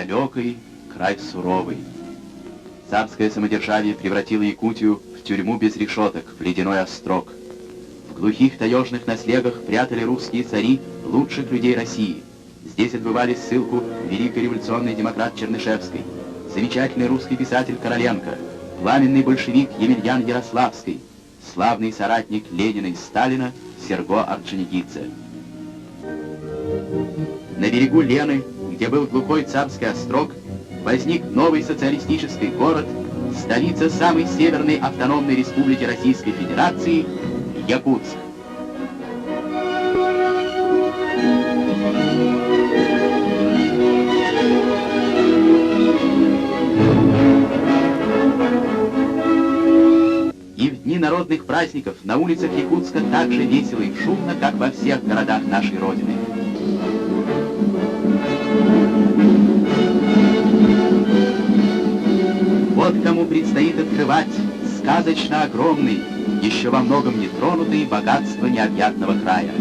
далекий, край суровый. Царское самодержавие превратило Якутию в тюрьму без решеток, в ледяной острог. В глухих таежных наслегах прятали русские цари лучших людей России. Здесь отбывали ссылку великий революционный демократ Чернышевский, замечательный русский писатель Короленко, пламенный большевик Емельян Ярославский, славный соратник Ленина и Сталина Серго Орджоникидзе. На берегу Лены, где был глухой царский острог, возник новый социалистический город, столица самой северной автономной республики Российской Федерации Якутск. И в дни народных праздников на улицах Якутска так же весело и шумно, как во всех городах нашей Родины. Вот кому предстоит открывать сказочно огромный, еще во многом нетронутый богатство необъятного края.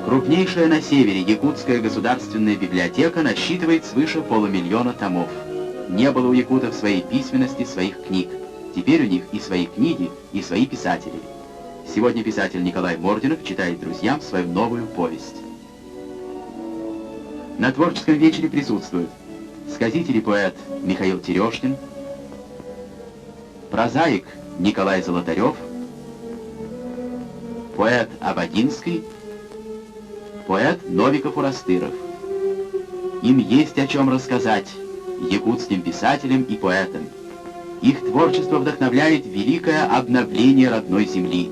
Крупнейшая на севере Якутская государственная библиотека насчитывает свыше полумиллиона томов. Не было у якутов своей письменности, своих книг. Теперь у них и свои книги, и свои писатели. Сегодня писатель Николай Мординов читает друзьям свою новую повесть. На творческом вечере присутствуют сказитель и поэт Михаил Терешкин, прозаик Николай Золотарев, поэт Абадинский, поэт Новиков-Урастыров. Им есть о чем рассказать якутским писателям и поэтам. Их творчество вдохновляет великое обновление родной земли.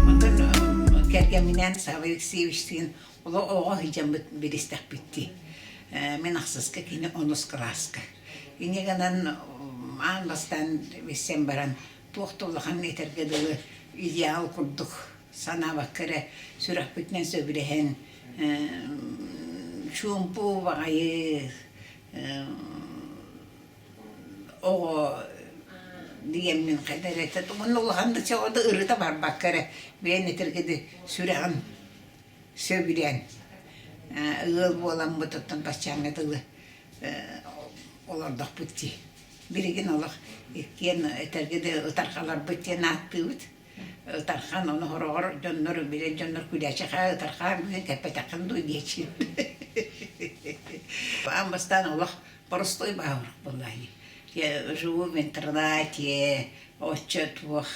Онтон кэргэмминээн Савва Алексеевичтыын оҕо сылдьаммыт билистэхпит дии. Мин ахсыска, кини онус кылааска. Инньэ гынан аан бастаан билсэн баран туох да улахан этэргэ дылы идеал курдук санаабакка эрэ сүрэхпитинэн сөбүлэһэн чуумпу баҕайы оҕо диэммин хайда эрэ уонна улахан да чоҕо да ырыта барбакка эрэ бэйэн этэргэ дылы сүрэҕим сөбүлээн ыал буоламмыт оттон баччааҥҥа дылы олордохпут дии. Билигин олох иккиэн этэргэ дылы ытарҕаларбыт диэн ааттыыбыт. Ытархан ону хороҕор дьоннор билэр дьоннор күлээччи ытархаан бүгүн кэппэтэххин дуу диэччи. Аан бастаан олох простой баһылык буоллаҕа Я живу в интернате, оччо туох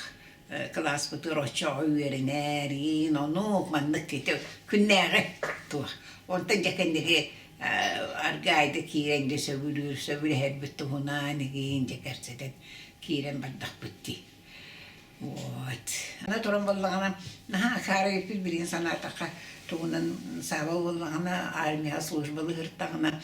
кылааспытыгар оччоҕо үөрэнэр иин ону маннык ити күннээҕи туох. Онтон дьэ кэнники аргаайда киирэн дьэ сөбүлүүр сөбүлэһэрбит туһунан игиин дьэ кэпсэтэн киирэн бардахпыт дии. Вот. Аны туран буоллаҕына, наһаа акаары эбиппит билигин санаатахха, тугунан Сааба буоллаҕына, армияҕа службалыыртаҕына,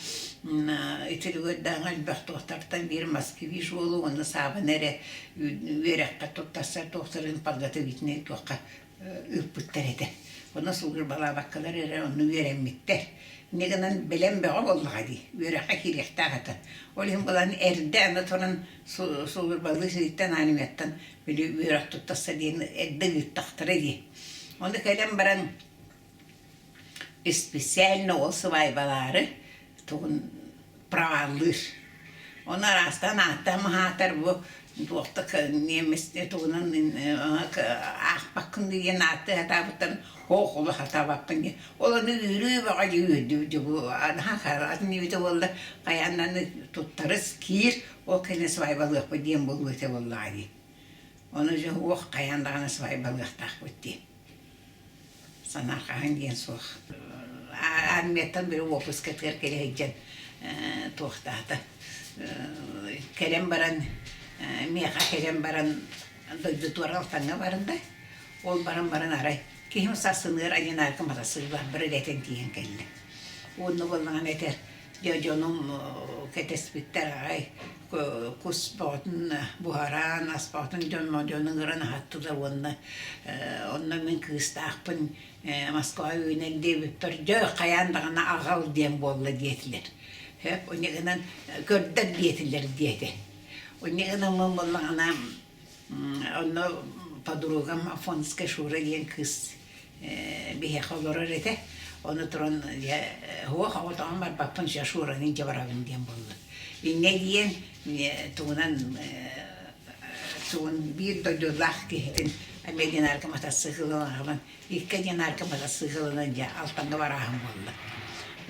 итиригэрдээҕи элбэх туохтартан биир москвич уолу уонна Саабаны эрэ үөрэххэ туттарсар туохтарын подготовительнай туохха ыыппыттар этэ. Онно службалаабаккалар эрэ онно үөрэммиттэр. Инньэ гынан бэлэм бөҕө буоллаҕа дии, үөрэххэ киириэхтээх этэ. Ол иһин булан эрдэ аны туран службалыы сыһыттан армияттан били үөрэх туттарса диэн эрдэ ыыттахтара дии. Ону кэлэн баран специально ол сыбаайбалаары тугун проваллыыр. Ону араастаан ааттаан маһаатар бу туохта немец тугунан аахпаккын диэн ааттыы сатаабыттарын ох олох сатаабаппын диэн. Ол аны үөрүү бөҕө дии үөрдүбүт бу наһаа атын эбитэ буолла хайаан аны туттарыс киир ол кэннэ свайбалыахпыт диэн буолуо этэ буоллаҕа дии. Ону дьэ уох хайаан даҕаны свайбалыахтаахпыт диэн. Санаарҕааһын диэн суох. Армияттан били уоппускатыгар кэлэ сылдьан туохтаата кэлэн баран миэхэ кэлэн баран дойдутугар Алтаҥҥа барда. Ол баран баран арай киһим сарсыныгар одинарка матасыыллаах бирилэтэн тиийэн кэллэ. Уонна буоллаҕына этэр. Дьэ дьонум кэтэспиттэр аҕай кус бөҕөтүн буһаран, ас бөҕөтүн дьон дьону ыҥыран аһаттылар уонна онно мин кыыстаахпын Москва үүнэн диэбиппэр дьэ хайаан даҕаны аҕал диэн буолла диэтилэр. Сөп уонна гынан көрдөр диэтилэр диэтэ. Уонна гынан буоллаҕына Онно подругам Афонская Шура диэн кыыс биһиэхэ олорор этэ. Ону туран дьэ суох оҕотоҕун барбаппын дьэ Шураны илдьэ барабын диэн буолла. Инньэ диэн тугунан тугун биир дойдулаах киһитин эмиэ динарка матассыыкылынан аҕалан икки динарка матассыыкылынан дьэ Алтаҥҥа барааһын буолла.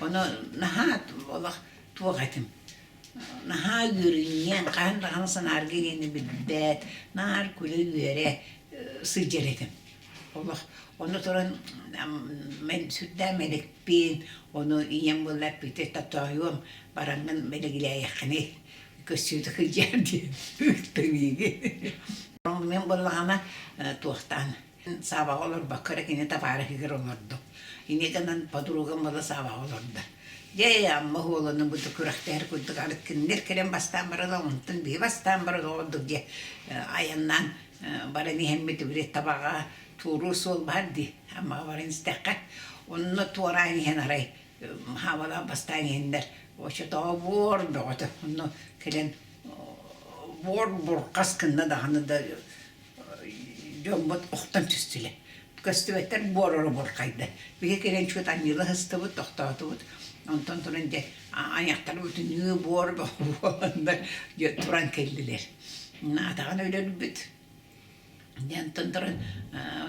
Ону наһаа олох туох этим Наһаа үөрүнньэҥ, хаһан даҕаны санааргыы диэни билбэт, наар күлэ-үөрэ сылдьар этим. Олох ону туран мин сүрдээх мэникпин, ону ийэм буолла эппитэ тотоойуом бараҥҥын бэлигилээйэххиний, көссүүтэ кырдьаар диэн ыытта миигин. Мин буоллаҕына туохтаан Саабаҕа олорбокко эрэ кини табаарыһыгар олордум. Инньэ гынан подругам буола Саабаҕа олордо. Дьэ, Амма уоланын бу күрэхтэһэр курдук арыт кинилэр кэлэн бастаан бараллар, онтон биһи бастаан баран оҕордук дьэ айаннаан баран иһэммит били табаҕа туоруур суол баар дии Аммаҕа баран истэххэ. Онно туораан иһэн арай хаабалаах бастаан иһэннэр оччотооҕу буор бөҕөтө онно кэлэн буор бурҕас гынна даҕаны да дьоммут охтон түстүлэр. Көстүбэттэр буор оробурхайда. Биһи кэлэн чуот анньыыла сыстыбыт, тохтоотубут. Онтон туран дьэ айахтара бүтүннүү буор буоланнар дьэ туран кэллилэр. Атаҕын өлөрбүт. Дьэ онтон туран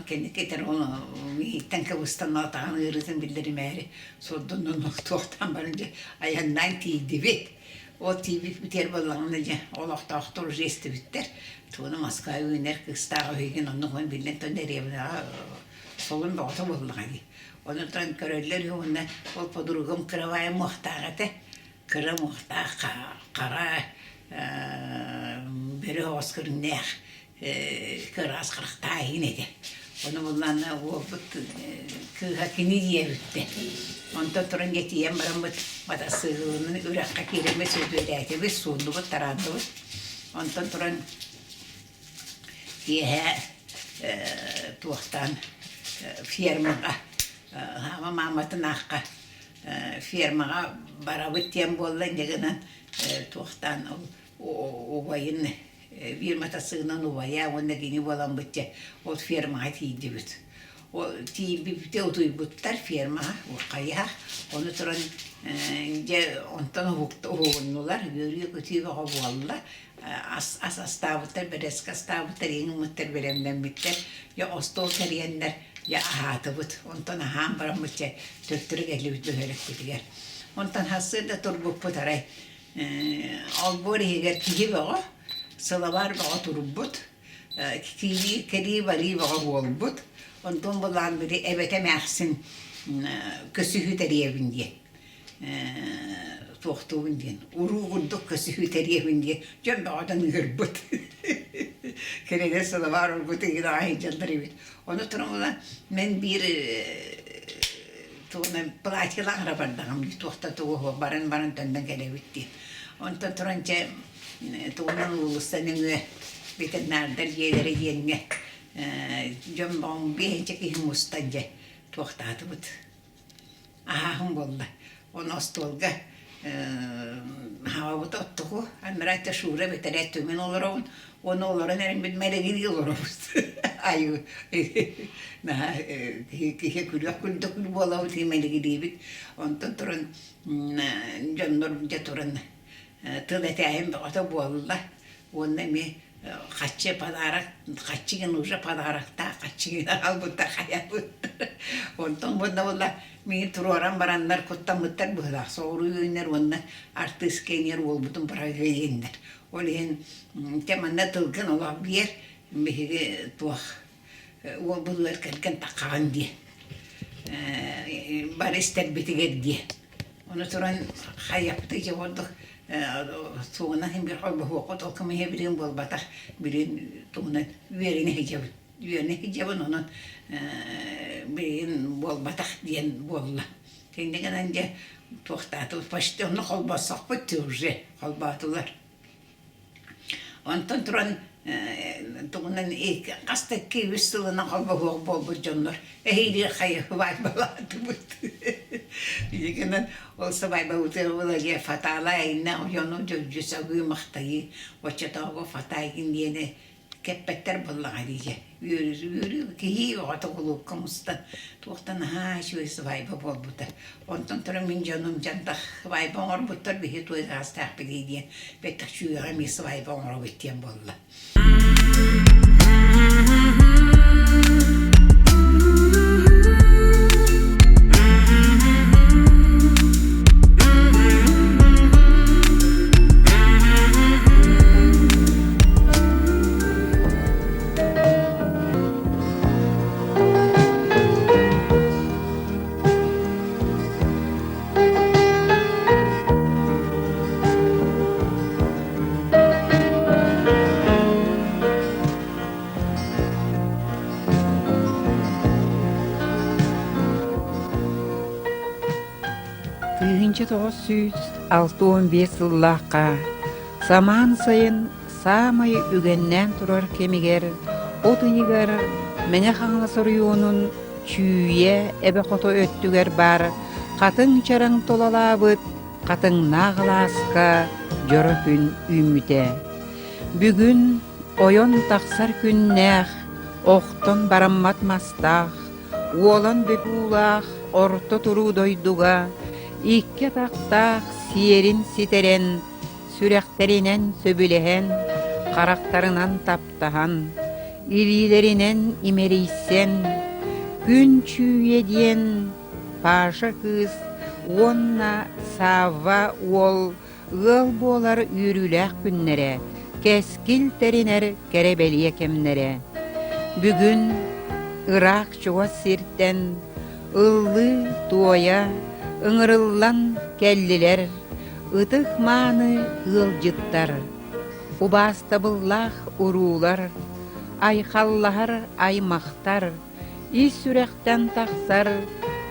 кэнники этэр ол миигиттэн кыбыстан атаҕын ыарыытын биллэримээри сордонон туохтаан баран дьэ айаннаан тиийдибит. Ол тиийбиппитигэр буоллаҕына дьэ олохтоохтор уже истибиттэр. Тугуна Москва үүнэр кыыстаах үһүгүн оннук уон биллэн туран дэриэбинэҕэ солун бөҕөтө буоллаҕа дии. Ону туран көрөллөр үһү уонна ол подругам кыра муохтаах этэ. Кыра муохтаах хара бөрө оҕус көрүҥнээх кыраас харахтааһын этэ. Ону буллаана уолбут кыыһа кини диэбиттэ. Онтон туран дьэ тиийэн бараммыт матассыылынан үрэххэ киирэммит сөтүөлээтибит, сууннубут, тараандыбыт. Онтон туран киэһэ туохтаан фермаҕа хаама мааматын аахха фермаҕа барабыт диэн буолла инньэ гынан туохтаан убайын биир матассыгынан убайа уонна кини буоламмыт дьэ ол фермаҕа тиийдибит. Ол тиийбиппитэ утуйбуттар фермаҕа хайыһах ону туран дьэ онтон уһугуннулар үөрүү-көтүү бөҕө буолла ас ас астаабыттар бэрэски астаабыттар иҥмиттэр бэлэмнэммиттэр дьэ остуол тэрийэннэр дьэ аһаатыбыт онтон аһаан бараммыт дьэ төттөрү кэллибит бөһүөлэкпитигэр онтон сарсыарда турбуппут арай Олбуор иһигэр киһи бөҕө, сылабаар бөҕө турбут, киирии кэлии-барыы бөҕө буолбут. Онтон былаан били эбэтэ эмээхсин көсүһүү тэрийэбин диэн туохтуубун диэн уруу курдук көсүһүү тэрийэбин диэн дьон бөҕөтөн ыҥырбыт. Кинилэр сылабаар урбут ыйын аҕай сылдьаллар эбит. Ону туран була мин биир тугунан платьелаах эрэ бардаҕым дии туох да тугу суох баран баран төннөн кэлэбит дии. Онтон туран дьэ тугунан уулусса нөҥүө ветеринардар дьиэлэрэ диэҥҥэ дьон бөҕөм биэһинчэ киһи мустан дьэ туохтаатыбыт Аһааһын буолла. Ону остуолга аһаабыт оттугу анараа өттө Шура бэтэрээ түмэн олоробун. Уонна олорон эрэҥмит мэлигирии олоробут. Айыы наһаа киһи күлүөх күлдэ күл буолабыт мэлигириибит. Онтон туран дьоннор дьэ туран тыл этээһин бөҕөтө буолла. Уонна эмиэ хаччы подарок, хаччыгын уже подароктаах хаччыгын аҕалбыттар хайаабыттар. Онтон уонна буолла миигин туруоран бараннар куттаммыттар быһыылаах соҕуруу үүннэр уонна артыыска иҥэр уолбутун бырагыйыннар. Ол иһин дьэ манна тылгын олох биэр биһиги туох уолбутугар кэргэн таххаҕын диэ бары истэрбитигэр диэ Ону туран хайыахпытый дьэ ордук сугунан иһин биир холбоһуоххут ол кымыһа билигин буолбатах билигин тугунан үөрэнэ сылдьабын үөрэнэ сылдьабын онон билигин буолбатах диэн буолла. Инньэ гынан дьэ туохтаатыбыт почти онно холбоссохпут уже холбоотулар. Онтон туран тугунан хас да икки-үс сылынан холбоһуох буолбут дьоннор эһиилигэр хайа сыбаайбалаатыбыт. Инньэ гынан ол сыбаайбабытыгар фатала айна дьону дьөлдьү сөгүү-махтайыы оччотооҕу фатайгин диэни кэппэттэр буоллаҕа дии дьэ. Үөрүү киһи оҕото кулуупка мустан туохтан наһаа үчүгэй сыбаайба буолбута. Онтон туран мин дьонум дьантах сыбаайба оҥорбуттар биһи туой саастаахпыт дии диэн бэттэх чүүйэҕэ эмиэ сыбаайба оҥоробут диэн буолла. 1965 сыллаахха самаан сайын саамай үгэннээн турар кэмигэр от ыйыгар Мэҥэ Хаҥалас оройуонун Чүүйэ эбэ хоту өттүгэр баар хатыҥ чараҥ тулалаабыт хатыҥнаах алааска дьоро күн үүммүтэ. Бүгүн ойон тахсар күннээх, охтон бараммат мастаах, уолан бөкүүлаах орто туруу дойдуга икки атахтаах сиэрин ситэрэн сүрэхтэринэн сөбүлэһэн, харахтарынан таптаһан, илиилэринэн имэрийсэн, күн Чүүйэ диэн Паша кыыс уонна Савва уол ыал буолар үөрүүлээх күннэрэ, кэскил тэринэр кэрэ-бэлиэ кэмнэрэ. Бүгүн ыраах чугас сиртэн ыллыы-туойа ыҥырыллан кэллилэр Ытык-мааны ыалдьыттар, убаастабыллаах уруулар, айхаллаһар аймахтар, ис сүрэхтэн тахсар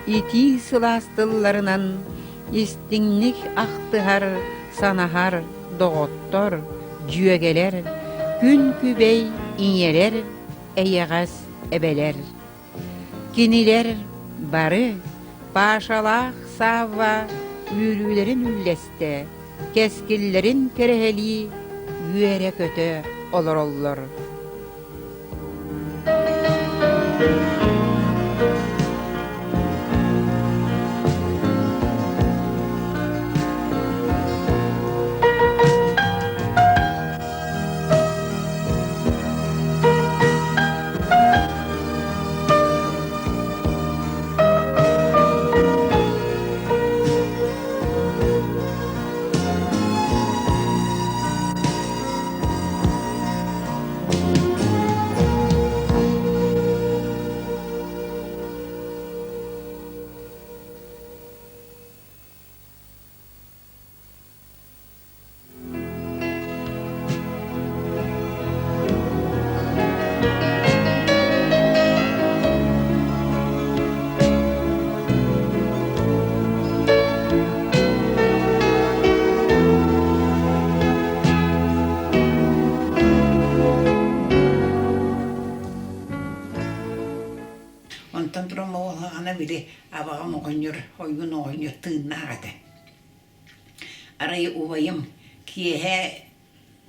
итии сылаас тылларынан истиҥник ахтыһар, санаһар доҕоттор, дьүөгэлэр, күн-күбэй ийэлэр, эйэҕэс эбэлэр. Кинилэр бары Пашалаах Савва үөрүүлэрин үллэстэ, кэскиллэрин кэрэһэлии үөрэ-көтө олороллор. Онтон туран оҕолоҕуна били абаҕам оҕонньор ойуун оҕонньор тыыннаах этэ. Арай убайым киэһэ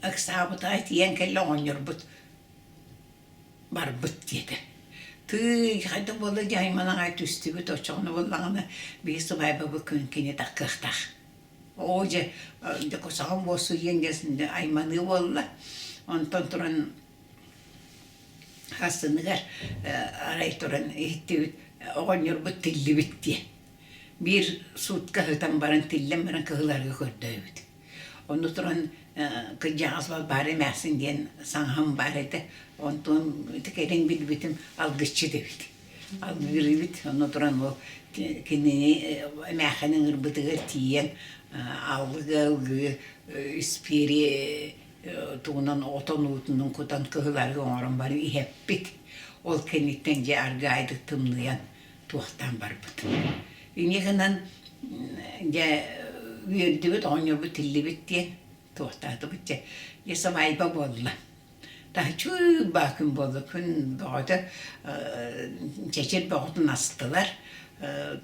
ыксаабытыгар тиийэн кэллэ оҕонньорбут барбыт диэтэ. Тыый, хайдах буолла дии айман аҕай түстүбүт, оччоҕуна буоллаҕына биһи сыбаайбабыт күн кини таккыахтаах. Оо дьэ, дьэ кусаҕан буолсу диэн дьэ айманыы буолла. Онтон туран сарсыныгар арай туран иһиттибит оҕонньорбут тиллибит диэн. Биир суутка сытан баран тиллэн баран кыһыл көрдөөбүт. Онно туран кырдьаҕас Балбаара эмээхсин диэн саҥаһым баар этэ. Онтон ити кэлин билбитим алгысчыт эбит. Алгыыр эбит. Онно туран ол кинини эмээххин ыҥырбытыгар тиийэн алгыы-алгыы испиэри тугунан отон уутунан кутан кыһыл арыы оҥорон баран иһэппит. Ол кэнниттэн дьэ аргаайдык тымныйан туохтаан барбыт. Инньэ гынан дьэ үөрдүбүт, оҕонньорбут тиллибит диэн туохтаатыбыт дьэ. Дьэ сыбаайба буолла. Таһыччы баа күн буолла. Күн бөҕөтө чэчир бөҕөтүн астылар.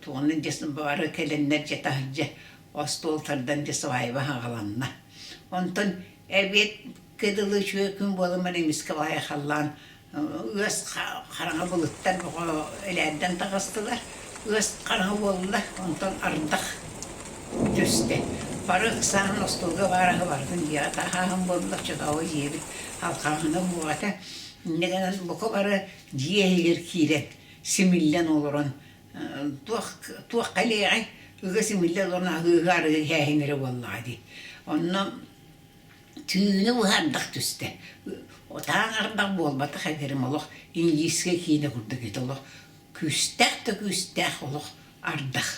Туону дьэ бары кэлэннэр дьэ таһырдьа остуол тардан дьэ сыбаайба аҕаланна. Онтон эбиэт дылы үчүгэй күн буолан баран эмискэ баҕайы халлаан ыас хараҥа былыттар бөҕө элээрдэн таҕыстылар. Ыас хараҥа буолла, онтон ардах түстэ. Бары ыксаан остуолга баар аһы барытын дьиэҕэ таһааһын буолла, оччотооҕу дьиэбит халхааһына буоҕата. Инньэ гынан бука бары дьиэ иһигэр киирэн, симиллэн олорон туох туох кэлиэҕэй, ыга симиллэн олорон аһыыһы арыгы иһээһин эрэ буоллаҕа дии. Онно Түүнү быһа ардах түстэ. Отаан ардах буолбатах эдэрим олох индийскэй киинэ курдук этэ олох күүстээх да күүстээх олох ардах.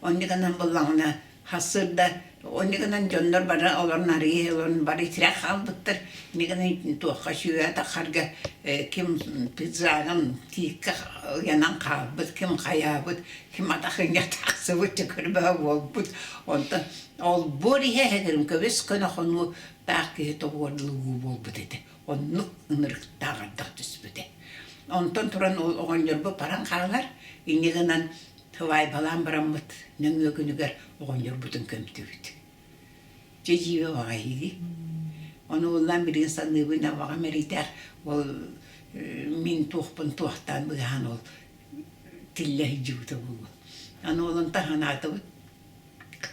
Онньу гынан буллаҕына сарсыарда онньу гынан дьоннор бары олорон арыйа олорон бары итирэх хаалбыттар. Инньэ гынан туохха сүөһэ таххарга ким пиджагын тииккэ ыйанан хаалбыт, ким хайаабыт, ким атах ыйа тахсыбыт чөкөрбөһө буолбут. Онтон Олбуор иһэ эһэлэрим көбүс көнө хонуу таах киһи тобугурлуу буолбут этэ. Оннук ынырыктаах ардах түспүтэ. Онтон туран ол оҕонньорбут баран хаалар, инньэ гынан сыбаайбалаан бараммыт нөҥүө күнүгэр оҕонньорбутун көмтүбүт. Дьэ дьиибэ баҕайы дии. Ону ыллаан билигин саныыбын абаҕам эрэйдээх ол мин туохпун туохтаан быыһаан ол тиллэ сылдьыбыта буолуо. Аны ол онтон санаатыбыт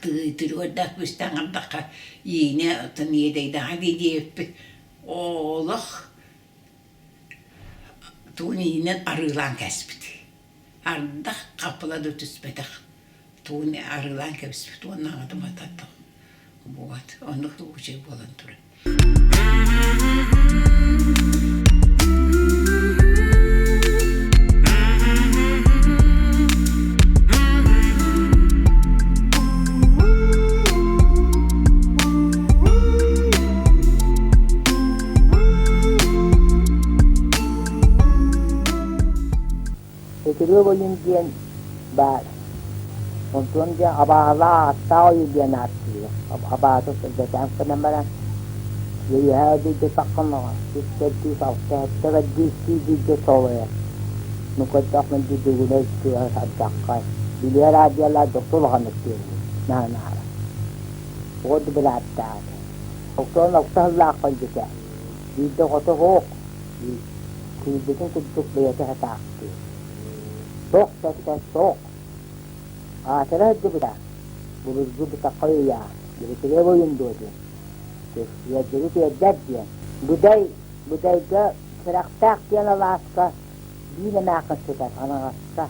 Тыытырыардаах күүстээх ардахха иинэ оттон иэдэйдэҕэ дии диэбиппит олох тугун иинэн арыылаан кээспит. Ардах хапыла да түспэтэх тугун арыылаан кэбиспит уонна аҕата бататах вот оннук случай буолан турар. Өтөрүө ойун диэн баар. Онтон дьэ абааһылаах ааттаах ойуу диэн ааттыыллар. Абааһы сырдатан гынан баран үөһээ дойду тахханаҕа үс кэрдиис алта сэттэ кэрдиистии бииргэ солойор. Ну көрдөхпүнэ дүгүнэй тыаһа сардаххай. Билиэ радиолар дохсу улаханнык тыаһыыр наһаа-наһаа. Оҕо бырааттаах этэ. Охтон алта сыллаахпын дьэтэ. Биирдэ оҕото суох. Кыырбытын курдук бэйэтэ сатаахтыыр. Суох да суох. Аатыра сылдьыбыта. Былыргы бытахха ыйаа, Дмитриев ойун дуо диэн. Үөрдэри тиэрдэр диэн. Быдай, Быдайга Сүрэхтээх диэн алааска биир эмээххин сытар анаҕаска.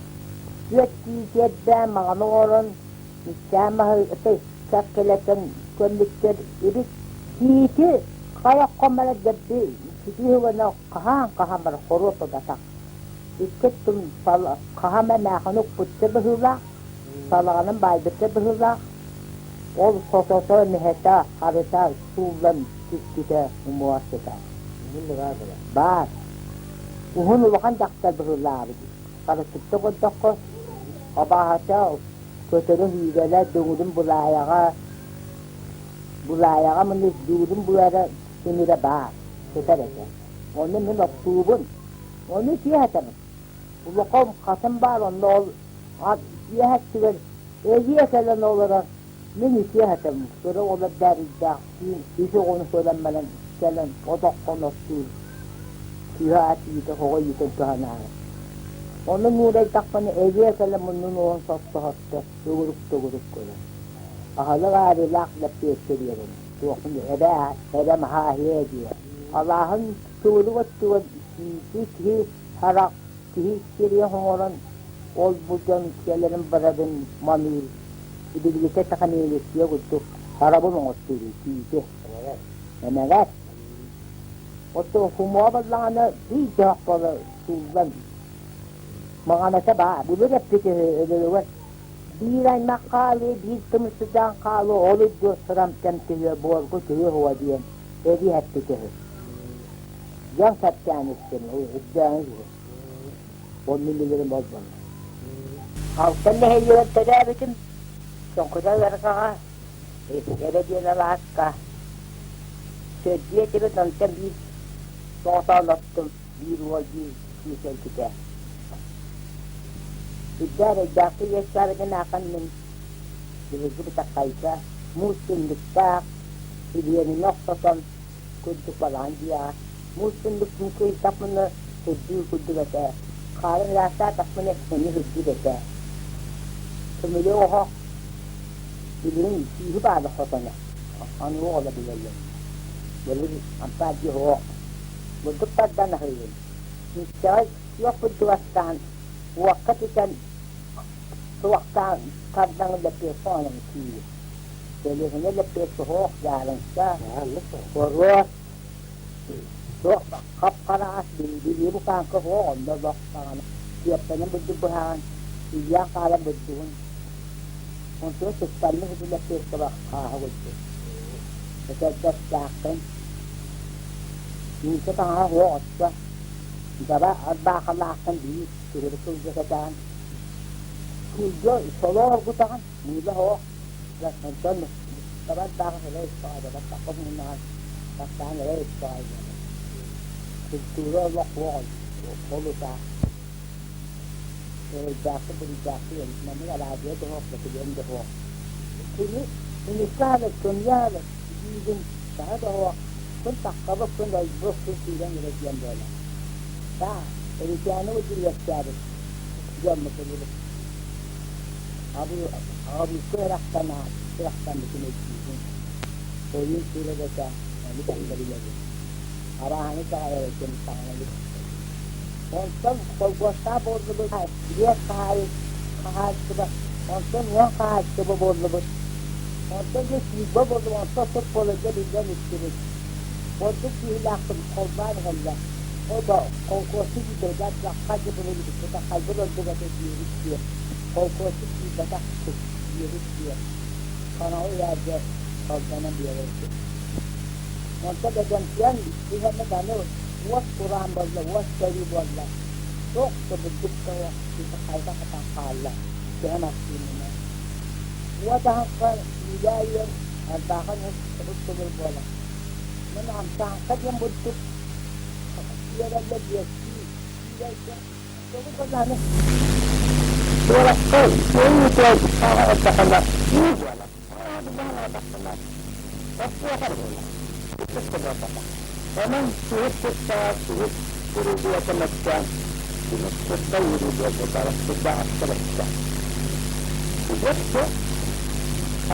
Түөрт кии тиэрдээн маҕаны оҥорон, иккээн маһы кэлэтэн көммүттэр эбит. Тиити хайа хоммара дэбби ситии уонна хаһаан-хаһан барар хоруоп ылбатах. Икки өттүн хаһан эмээхин укпутча быһыылаах, салаҕанын баайбычча быһыылаах. Ол сотото, мүһэтэ, харыта сууллан түспүтэ умуһар сытар. Баар. Уһун улахан дьахтар быһыылаабыт. Харысыкта көрдөххө, абааһыта көтөрө сүүрэрэ, дүҥүрүн былаайаҕа, былаайаҕа маны дүҥүрүн булара тимирэ баар, сытар этэ. Ону мин оттуубун, ону киэһэтэбин. Улахан хатым баар онно ол киэһэттигэр эдьиэ кэлэн олорор, мин итиэһэтэбин. Кыра оҕолор бээрийдээх түүн үс оҕону көрөн баран кэлэн отоххун оттуур. Кыыһа ат иитэ оҕо иитэн туһанаары. Ону муурайдахпына эдьиэ кэлэн муннун уоһун соттоһотто төгүрүк-төгүрүк көрөр. Аһылык аарыылаах лэппиэскэ биэрэн, туохпун эбээ эбэм аһаа диэ. Алааһын төгүрүк өттүгэр киһи киһи харах киһи сириэ оҥорон ол-бу дьон кэлэрин барарын маныыр ибилигитэ тэхиниэлиссийэ курдук харабыл оҥостуур киити эмэгэт Оттон хумуоҕа бардаҕына биир дьоһох буола сууллан маҕаната баар. Былыр эппит өлөрүгэр биир аймах хаалыа, биир тымырсыдаан хаалыа, ол үрдү сырам кэм түһүө, буоргу түһүө уһуо диэн эбии эппит үһү. Дьон кэпсээн истим, үрдээҥи киһи. Ол мин билэрим ол буолла. Алтан нэһилиэгэр төрөөбүтүм. Чоҥкута ыарҕаҕа, Эбэ диэн алааска. Төрдүө этибит, онтон биир соҕотоон оттум, биир уол, биир кыыс өлбүтэ. Үрдэ эрэйдээхтик үөскээбитин ааххан мин биһиги бытаххайга муус түннүктээх, илиэнинэ охсотон курдук балаҕан дьиэҕэ муус түннүк кыйдахпына сырдыы курдук этэ, хаарын ыраастаатахпына эмиэ сырдыыр этэ. Көмүлүөк оһох билигин күүһү баара хотоно, аны оҕолор билэллэр. Былыр ампаар дьиэ оһох бурдук тардан аһыырым. Миссэҕэ күөх бурдук астаан, уокка түтэн туохтаан тардаҥы лэппиэскэ оҥорон сиир. Көлөһүнэ лэппиэскэ суох дьаарыҥка, хоруос, туох хап-хара ас билии букааҥка суох онно олох даҕаны сиэппэнэн бурдук быһаҕын, сийиэн хаалан бурдугун онтуга сыспаннык ити лэппиэскэбэ хааһы курдук. Этэрбэстээххин, миисэ таҥаһа суох оччо, даба арбаахалааххын биир киһи сылдьа сатаан, кыылга солоо оргутаҕын, мыыла суох, онтон табардаах эрэ баттахха муннаҕан бастаан эрэ истэҕэй буолар. Культура олох суох ол утаа. Эрэйдээхтик буруйдаахтык эбит. Маннык араадьыйа да суох, бөтүлүөн да суох. Кини киниккэ кымньа диигин таһа да суох. Күн таххабыт, күн ойбук, күн сүүрэн эрэ диэн буолар. Таа, Өрүкээни удьуруйаттаабыт дьоммут ылыбыт. Аҕабыыкка ыраахтан ыраахтаммытын өйдүүбүн. Ойуун сүрэҕэ ону бэркэ билэбин. Арааһаны итэҕэйэр этим, таҥараны Онтон холкуостаах буоллубут, биэс хаһаайыстыба, онтон 10 хаһаайыстыба буоллубут. Онтон дьэ 20 буоллубут, онтон 30 буола дьэ биллэн истибит. Ордук киһилээхпин холбоон иһэллэр. Ол да холкуостуу киирбэтэх хас да былыргыта хайбыт ордук этэ диэбит диэн. Холкуостуу киирбэтэх диэбит диэн. Хараҕы ыйаардыа салданан биэрэр этим. Онтон бэдэмсийэн иһэммит аны уот кураан буолла, уот сэрии буолла. Туох да бурдук да суох, хайдах хатан хаалла, төһө астыыммына. Уот аһахха үүлээ үөр, арбаахан ыбыс-тыбыр буолар. Мин амсааҥка диэн бурдук биэрэллэр биэстии киилэргэ. Тугу Куоракка үчүгэй ырдахына Онон киһи куттаҕа киһи уруһуйата мөккөөн, кутта уруһуйата барахсыта Үгэс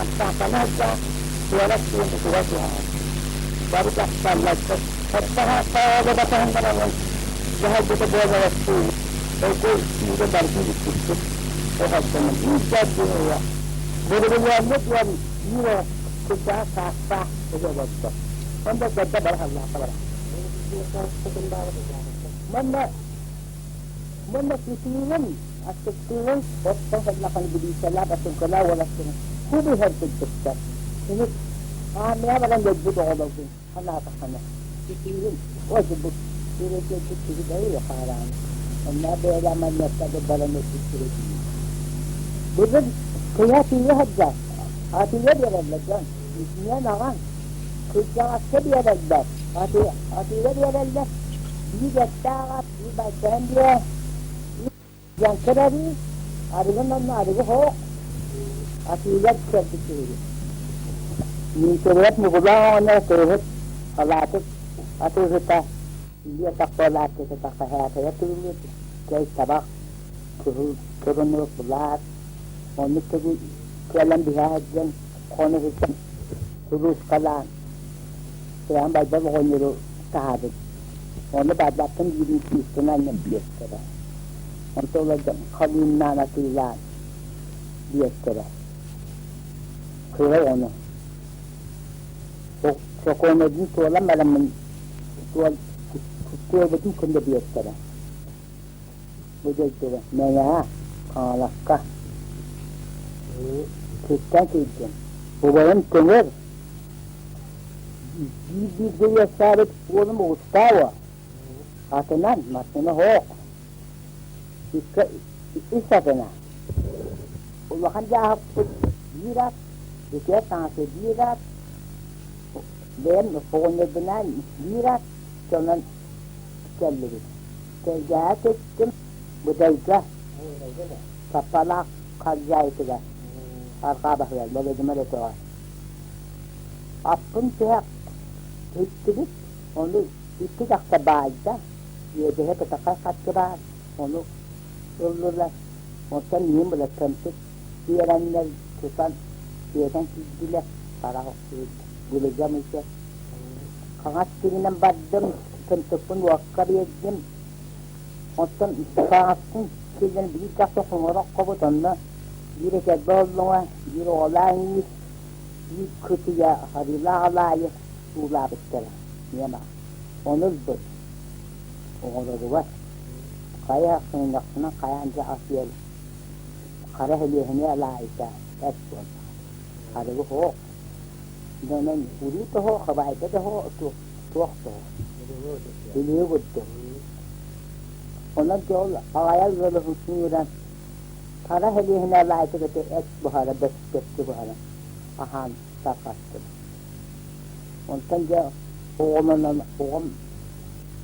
Аттаахтана сылдьан куорат суумутугар туһаҕын. Бары дьахталлар хаппаҕа батаһын баранын дьаһайбыта буоларастыы Ойго сүүрэ барытын бүппүппүт. Оҕолдонон биир да дьиҥ Бөрөбүлүөммүт уон биир кырдьаҕас саастаах ыга олордо. Онно дьадда бары халлаахха барар. Манна Манна сытыылын, астыктыылын оттон ханнахан билиисэлээх басыҥкалаах уолаттарын кубу иһэр курдуктар. Кини аармыйаҕа баран өлбүт оҕолоргун санаатаххына, сытыылын ой бу сирэйдэрбит киһи бэйэ хаараан. Онно бэйэлээх манньыаттарга баран өлбүттэрэ дии. Былыр кыйа атыыга сылдьар, атыыга биэрэллэр дьон. Итинэн аҕаҥ кырдьаҕаска биэрэллэр, атыыга биэрэллэр, биир эттээх ат, биир байсаһан биэ, дьаҥкыр арыы, арыгын онно арыгы хоох, атыыга көрбүт киһи. Миитэрээп Мугулаах оҕонньор атыыһыт, халаатык атыыһыта, илии атах буолааччыта таххаһаатайа тыыллыыр, чэй табах, кыһыл кырыныы былаат, оннук кэлэн биһэ сылдьан хоно сылдьан сулууспалаан Сыраан Байбал оҕонньору таһаабыт. Ону баардаттан биирин күүстэн анньан биэртэрэ. Онто олордон халыымнаан атыылаан биэртэрэ. Кыра оҕону. Сокуоннарын туолан бараммын туолбутун кэннэ биэртэрэ. Бу дойдуга Мэҥэҕэ, Хаҥаласка кыттан киирдим. Убайым көҥөр биир-бииргэ үөскээбит уолум Угустааво атынан массыына суох. Икки үс атына. Улахан дьааһыкпыт биир ат, бүтүөр таҥаса биир ат, бэйэм оҕонньорбунаан биир ат, сонон кэллибит. Тэлгэһэ түстүм Быдайга, Саппалаах Халдьаайытыгар, арҕаа баһыгар Володимир өтөҕөр. Аппын тиһэх иһиттибит, ону икки дьахтар баайда, иэдэһэ кытахай харчы баар, ону ыллылар. Онтон миин былыргымсык биэрэннэр тутан сиэтэн киирдилэр, харах охсубут былыгам ичэ. Хаҥас сиринэн бардым, тымтыкпын уокка биэрдим. Оттон хаҥаспын сиринэн биир дьахтар хоҥоро оххобут, онно биир этэрбэ оллоҥо, биир оҕолоох иҥиир, биир кытыйа арыылаах алаайы суулаабыттара. Ийэм ону ылбыт. Оҕолоругар хайа сыҥынньахпынан хайаан дьэ ас-үөл хара һэлиэһини алаайыта эт буоллаҕа. Арыгы суох. Дьэ онон уруу да суох, хабаайда да суох, туох да суох. Билии курдук. Онон дьэ ол аҕайар ыалы ыҥыран хара һэлиэһини алаайыта кытта эт буһара, бөскөччү буһара аһаан тарҕастым. Онтон дьэ оҕолонон оҕом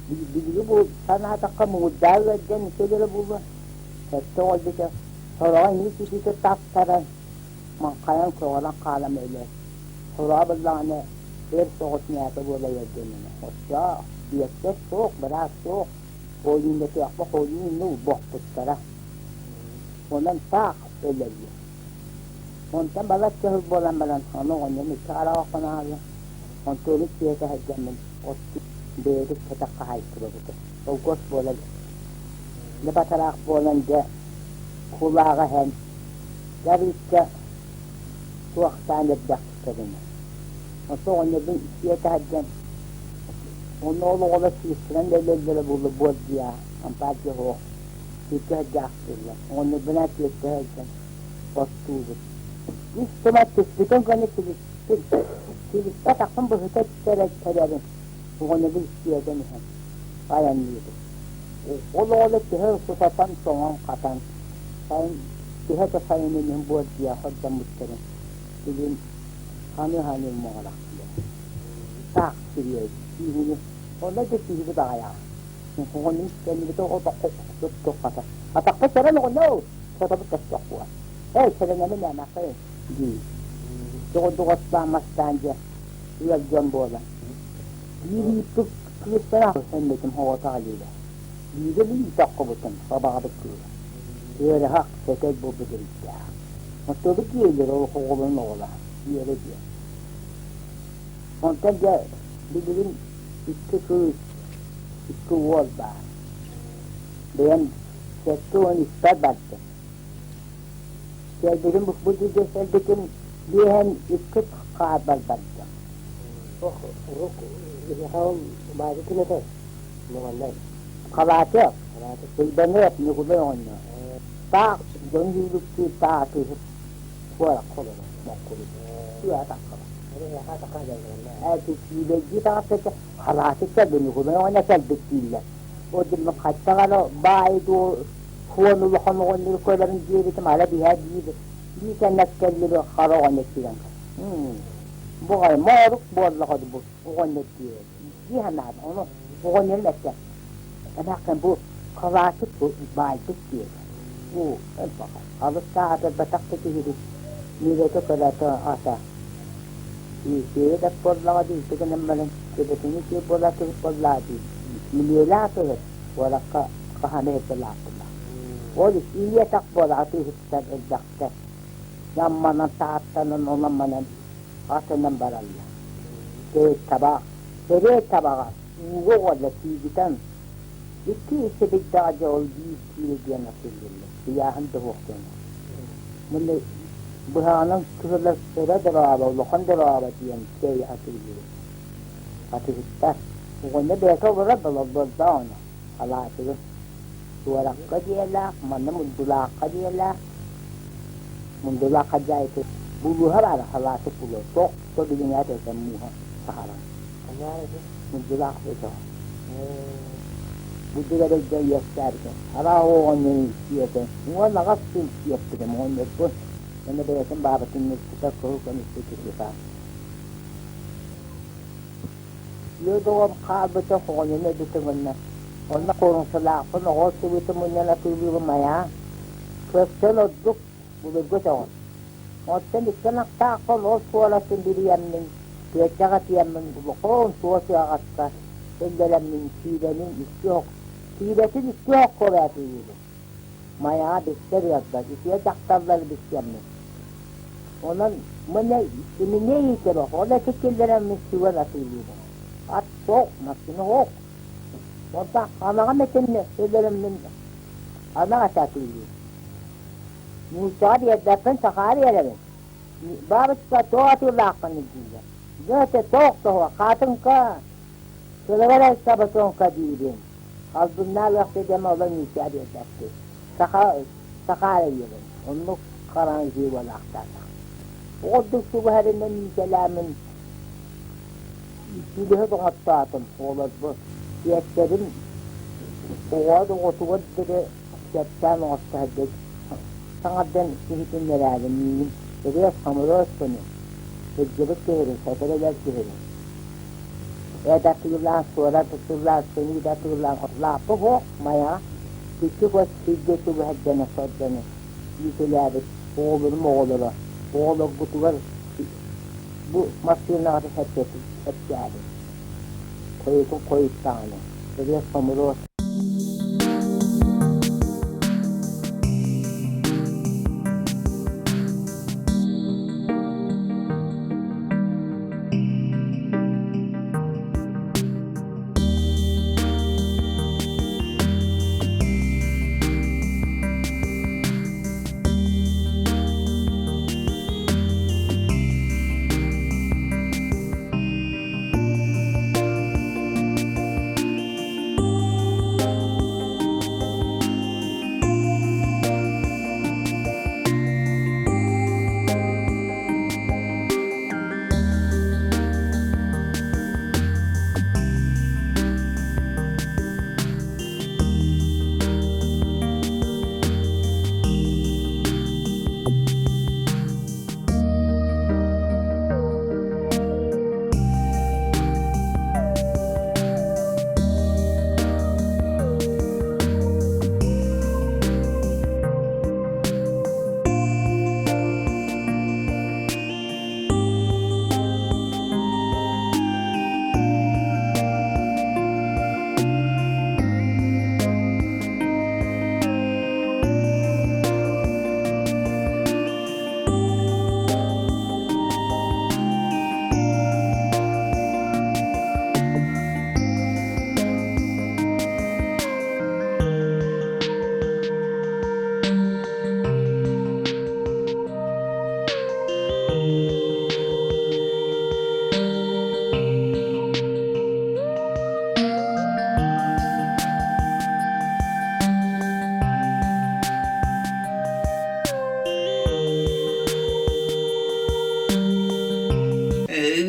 Билиги бу санаатахха муҥурдаах ыалдьан үтүөлэрэ буолуо. Сэттэ оҕо өлбүтэ, сороҕо эмиэ ситиитэ таптаран, маҥхайан көҕөрөн хаалан өлөр. Сороҕо буоллаҕына өр соҕус ньээкэ буола ыалдьан Оччоо биэттэр суох, быраас суох, хоойууннатыахпа хоойуунну бохпуттара. Онон таах өлөллөр. Онтон балачча сыл буолан баран, ону оҕонньорум икки хараҕа хоноһоллор. Онтуобут киһитэ сылдьаммын от бэйэбит кэтэх хаһаайыстыбабыт холкуос буола илик. Дьэ батараах буолан дьэ кулааҕа иһэн дьэ арыычча туохтаан эрдэхтэринэ онто оҕонньорбун сиэтэ сылдьан онно ол оҕолор сыыстаран да өлөллөрө буолла буордуйа ампаар дьэ суох сүүргэ сылдьаахтыыллар оҕонньорбунаан сиэттэ сылдьан оттуубут үс тумат түспүтүн гына силиспин силиспэ атахпын быһыта эттэрэрин оҕонньорбун сиэтэн иһэн айанныыбын ол оҕолор төһө сутатан тоҥон-хатан сайын төһө да сайынын иһин буордуйа хордоммуттарын билин ханыы-ханыы моҕолохтулар таах сириэйбит кииһини онно да киһибит аҕыйаҕа оҕонньорум кэннибитэ оҕо атахпыт сэрэн оҕонньор Сотобут көстөх буолар. Эй, сэрэнэбин эмэхэй дии. Доҕордоҕоттоон мастаан дьэ, ыал дьон буолан. Биир ииппит кыыстара эммитим оҕото аҕалыыла. Бииргэ иитэ оххубутум, абаҕабыт кыыла. Ыарыһах, сөтөл буолбут эбиттээх. Оттуобут диэйлэр ол оҕолорун оҕолоох, үөрэ диэн. Онтон дьэ, билигин икки кыыс, икки уол баар. Бэйэм 73-пэр бардым. Кэлбитим бу дьиэ кэлбитим биэһэн икки хаарбар бардым. Ох, урук биһиэхэ ол баайга ким этэй? Нуҥаннай. Халаатыап, Сыйданыап Ньукулай оҕонньор. Таах дьон дьүүлүктүү таах атыыһыт куоракка олорор моккуруй. Тыа атаххаба. Ээ, киилэйдии таҕыстачча халааты кэлбит Ньукулай оҕонньор кэлбит дииллэр. Ол дьон хаттаҕа эрэ баай дуу Хуон улахан оҕонньору көрөрүн диэбитим ала биһэ биир биир кэннэ кэллиби хара оҕонньор киирэн бу морук буоллаҕа бу оҕонньор диэбит дии санаатым ону оҕонньорум эттэ эмээхсин бу халаачык баайбыт диэтэ уу алыстаах атырбатах да киһибит миирэтэ көрөөтө ата үчүгэй да буоллаҕа дии ити гынан баран төбөтүн үчүгэй буолар киһи буоллаа дии мүнүөлээх кыһын куоракка хаһан иһирдэ лааппылаах. Ол ийэтэх буола атыыһыттар элбэхтэр. Намманан, Тааттанан, онон-манан атынан бараллар. Сэрэй табаах, сэрэй табаҕа ууга уолла тиийбитэн икки исэбийдэҕэ дьэ ол биир киилэ диэн атыылыыллар. Ыйааһын да суох диэн. Муну быһаҕынан кыһыллар кыра дорообо, улахан дорообо диэн чэй атыылыыр. Атыыһыттар. Оҕонньор бэйэтэ олорор бололбордоох ону халаатыгын. Туоракка дьиэлээх, манна Мундулаахха дьиэлээх. Мундулаах хадьаайыты булууһа баара халааты булуо. Туох да билиҥээт этэ мууһа саһаран. Мундулаах өтөҕө. Бурдук эрэйгэ үөскээбитим. Араах оҕонньорун сиэтэ. 18 сыл сиэппитим оҕонньорбун. Уонна бэйэтин баабытын ыппыта кыһыл көмүскэ киһиэхэ. Үөдүгүм хаалбыта оҕонньорун өлбүтэ гынна. Онно куруҥсалаахпын оҕо сыбыытын мунньан атыылыыбын майаа. Көстөн ордук былыргы өтөҕүм. Оттон икки ынахтаахпын ол суолатын билийэммин, күөччэх этиэммин улахан суос ыаҕаска киллэрэммин сиилэнин икки ох, сиилэтин икки оххо атыылыыбын. Майаҕа бистэр ыарбат, үтүө дьахталлары билсиэммин. Онон мына иминэ иитэр ол эти киллэрэммин сүгэн атыылыыбын. Ат суох, массыына суох. Онтон анаҕым этиннэ өлөрөммүн анах этэ атыылыыбын. Нууччаҕа биэрбэппин, сахаҕа биэрэбин. Бабочка тоҕо атыылааххын дииллэр. Дьэ, тоох тоһо, хаатыҥка, кылыгар саботонка диибин. Албыннаалыах диэм оло нуучча биэрбэппин. Саха саха эрэ диэбин. Оннук хараҥа буолаахтаатах. Оҕордук субуһарынан иитэлээмин сүлүһүт оҥоттоотум оҕолорбун. Сиэттэрим оҕо оҕотугар диэри Кэпсээн оҥосто сылдьан саҥардан иһитиннэрээри миигин ырыас-хомуруос гынын, сылдьыбыт киһибин, сотору өлөр киһибин. Эт атыылаан, суорат атыылаан, сымыыт атыылаан лааппы суох Майаҕа икки көс сиргэ түбэһэрдэнэ сордоно иитэлээбит оҕолорум оҕолоро оҕолоргутугар бу массыынаҕа эппиэтээбит хойутун хойуттаҕына ырыас-хомуруос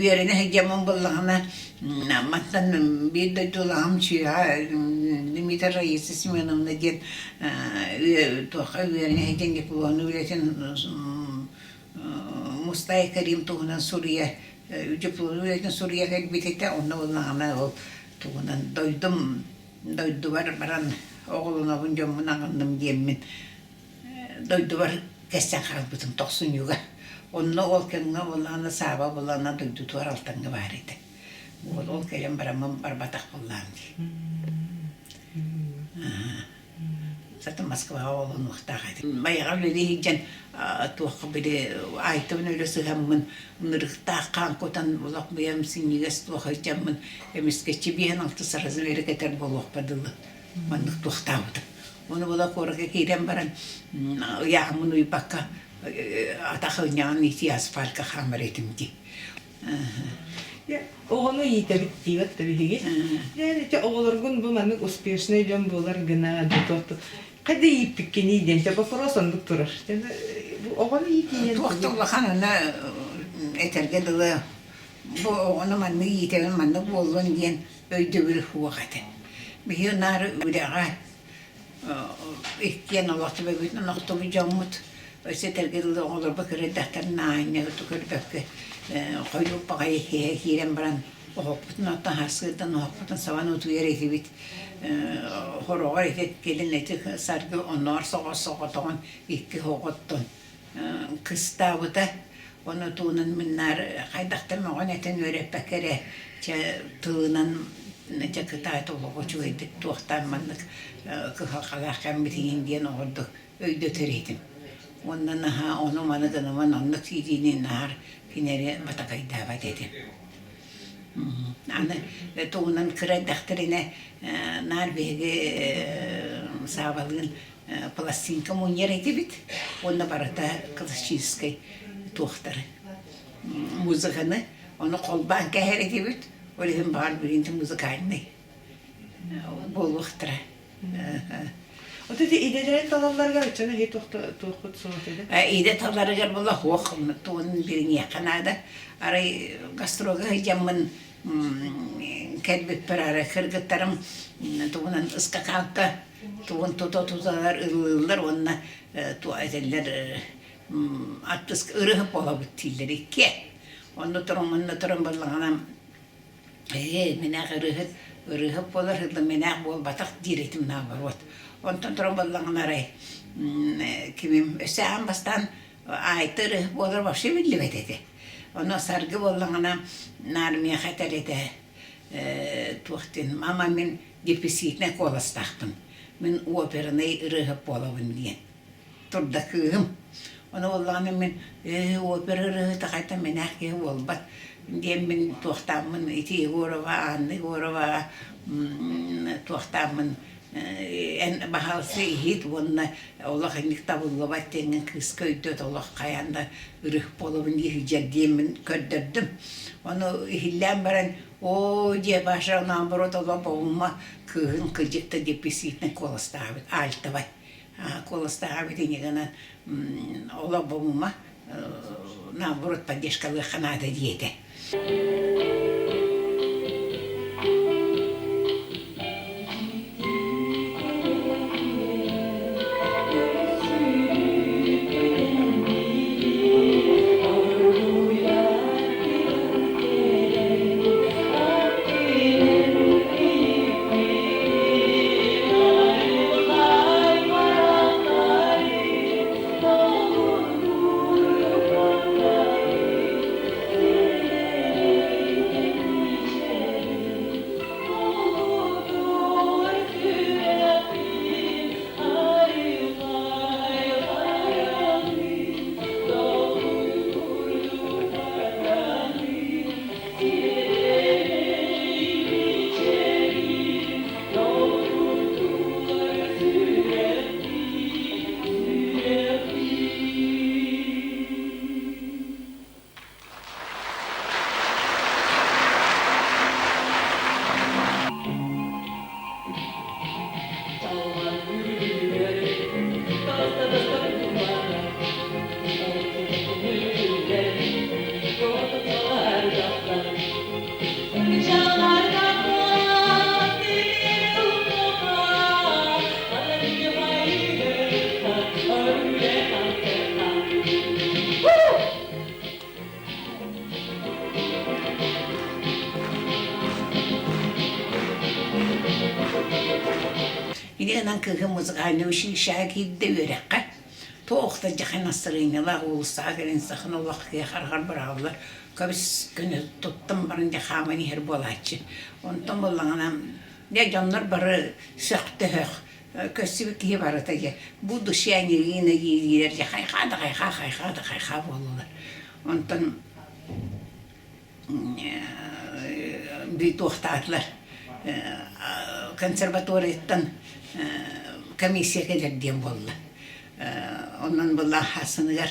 Үөрэнэ сылдьаммын буллаҕына мантан биир дойдулааҕым чыыһа Дмитрий Раиса Семеновна диэн туохха үөрэнэ сылдьан дипломнай үлэтин Мустай Карим туһунан суруйа дипломнай үлэтин суруйа кэлбит этэ онно буллаҕына ол тугунан дойдум дойдубар баран оҕолонобун дьоммун аҕынным диэммин дойдубар кэссэн хаалбытым тохсунньуга. Онно ол кэмҥэ буоллаҕына Сааба буоллаҕына дойдутугар Алтаҥҥа баар этэ. Вот ол кэлэн бараммын барбатах буоллаҕым дии. Сатын Москваҕа олонуохтаах этим. Майаҕа үлэлии сылдьан туохха били айтыбын өлө сыһаммын ынырыктаах хаан кутан олох быйам синньигэс туох сылдьаммын эмискэччи биэһин алтыс размеры кэтэр буолуохпа дылы маннык туохтаабытым. Ону була куоракка киирэн баран ыйааһыммын уйбакка атах ынньаҕын итии асфальтка хаамар этим дии. Оҕону иитэбит диибэт да биһиги. Дьэ, ити оҕолоргун бу маннык успешный дьон буолар гына хайда ииппиккиний диэн вопрос оннук турар. Бу оҕону иитиинэн Туох да улахан ана этэргэ дылы бу оҕону маннык иитэбин маннык буоллун диэн өйдөбүл суох этэ. Биһиги наар үлэҕэ иккиэн олох төбөбүтүнэн охтубут дьоммут. Өссө этэргэ дылы оҕолорбут кыра эрдэхтэринэ аанньа көрбөккө хойуу баҕайы иһэ киирэн баран оһохпутун оттон сарсыардан оһохпутун сабан утуйар этибит. Хороҕор ити кэлин ити саргы оннооҕор соҕос соҕотоҕун икки оҕоттон кыстаабыта. Ону туунан мин наар хайдахтан мөҕөн этэн үөрэппэккэ эрэ чэ тылынан дьэ кытаат олоҕу үчүгэйдик туохтаан маннык кыһалҕалаах кэммитигин диэн оҕордук өйдөтөр этим. Уонна наһаа ону-маны гыныман оннук киириини наар кинилэри батакайдаабат этим. Аны тугунан кыра эрдэхтэринэ наар биһиги Саабалыын пластинка мунньар этибит уонна барыта классическай туохтары музыканы ону холбоон кэһэр этибит ол иһин баҕар билигин музыкальный буолуохтара. Вот эти идэлэрин талалларыгар оччону иһи туохпут суох этэ? Идэ таларыгар була суох тугун билиниэххэ наада. Арай гастрога сылдьаммын кэлбиппэр арай кыргыттарым тугунан ыскакаалка тугун тута-туталар ыллыыллар уонна этэллэр артыска ырыһып буолабыт дииллэр иккиэ. Онно туран онно туран буоллаҕына ээ мэнээх ырыһыт ырыһып буолар ылла мэнээх буолбатах диир этим наоборот. Онтон туран буоллаҕына арай кимим өссө аан бастаан Айта ырыһыт буолар вообще биллибэт этэ. Ону Саргы буоллаҕына наар миэхэ этэр этэ туох диэн мама мин дефицитнэй куоластаахпын, мин опернай ырыаһыт буолабын диэн турда кыыһым. Ону буоллаҕына мин ээ опера ырыаһыта хайта мэнээх киһи буолбат диэммин туохтааммын ити Егорова, Анна Егорова туохтааммын эн баһаалыста иһит уонна олох инник табыллыбат диэҥҥин кыыска өйдөт олох хайаан да ырыһ буолабын дии сылдьар диэммин көрдөрдүм. Ону иһиллээн баран оо дьиэ Паша наоборот олох боҕума кыыһын кыдьык да депрессивнай куоластаабыт альтовай куоластаабыт ини гынан олох боҕума наоборот поддержкалыахха наада диэтэ. Ини гынан кыыһым музыкальнай училищеҕа киирдэ үөрэххэ. Туох да дьахан настарыанньалаах уулуссаҕа кэлэн сахан олох киһи хараҕар быраҕыллар көбүс көнө туттан баран дьэ хааман иһэр буолааччы. Онтон буоллаҕына дьэ дьоннор бары сөхтөһөх көстүбүт киһи барыта дьэ будущая Ирина дииллэр дьэ хайхаа да хайхаа хайхаа да хайхаа буоллулар. Онтон туохтаатылар консерваторияттан комиссия кэлэр диэн буолла. Онон была хасыныгар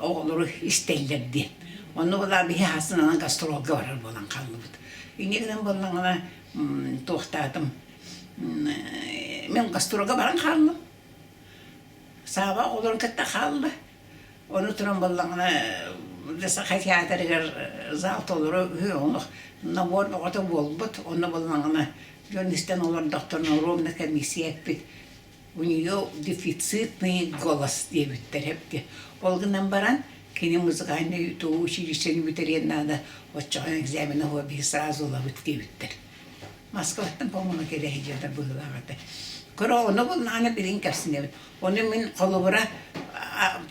оҕолору истэллэр диэн. Онно была биһи хасынанан гастролга барар буолан хааллыбыт. Инньэ гынан буоллаҕына туохтаатым мин гастролга баран хааллым. Сааба оҕолорун кытта хаалла. Ону туран буоллаҕына. Саха театрыгар зал толору үһү олох набор бөҕөтө буолбут. Онно буоллаҕына дьон истэн олордохторуна ровно комиссия эппит у нее дефицитный голос диэбиттэр эбит. Ол гынан баран кини музыкальнай училищены бүтэриэн наада, оччоҕо экзамены биһи сразу ылабыт диэбиттэр. Москваттан, по-моему, кэлэ сылдьар быһыылаах этэ. Көрө, ону буллаҕына билин кэпсинэбин. Ону мин холобура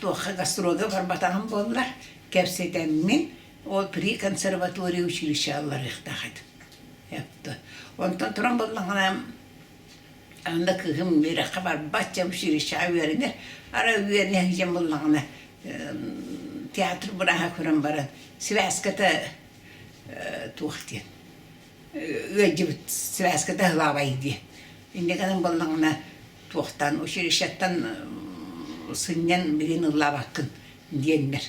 туохха гастролга барбатаҕым буоллар, кэпсэтэммин, ол при консерватории училище алларыахтаах этим. Онтон туран буллаҕына Анда кыыһым үөрэххэ барбат, дьэ училищеҕа үөрэнэр. Арай үөрэнэ сылдьан буллаҕына театр бырааһа көрөн баран связката туох диэн ыалдьыбыт связката ыһылаабай диэн. Инньэ гынан буоллаҕына туохтан училищеттан сынньан билин ыллаабаккын диэннэр.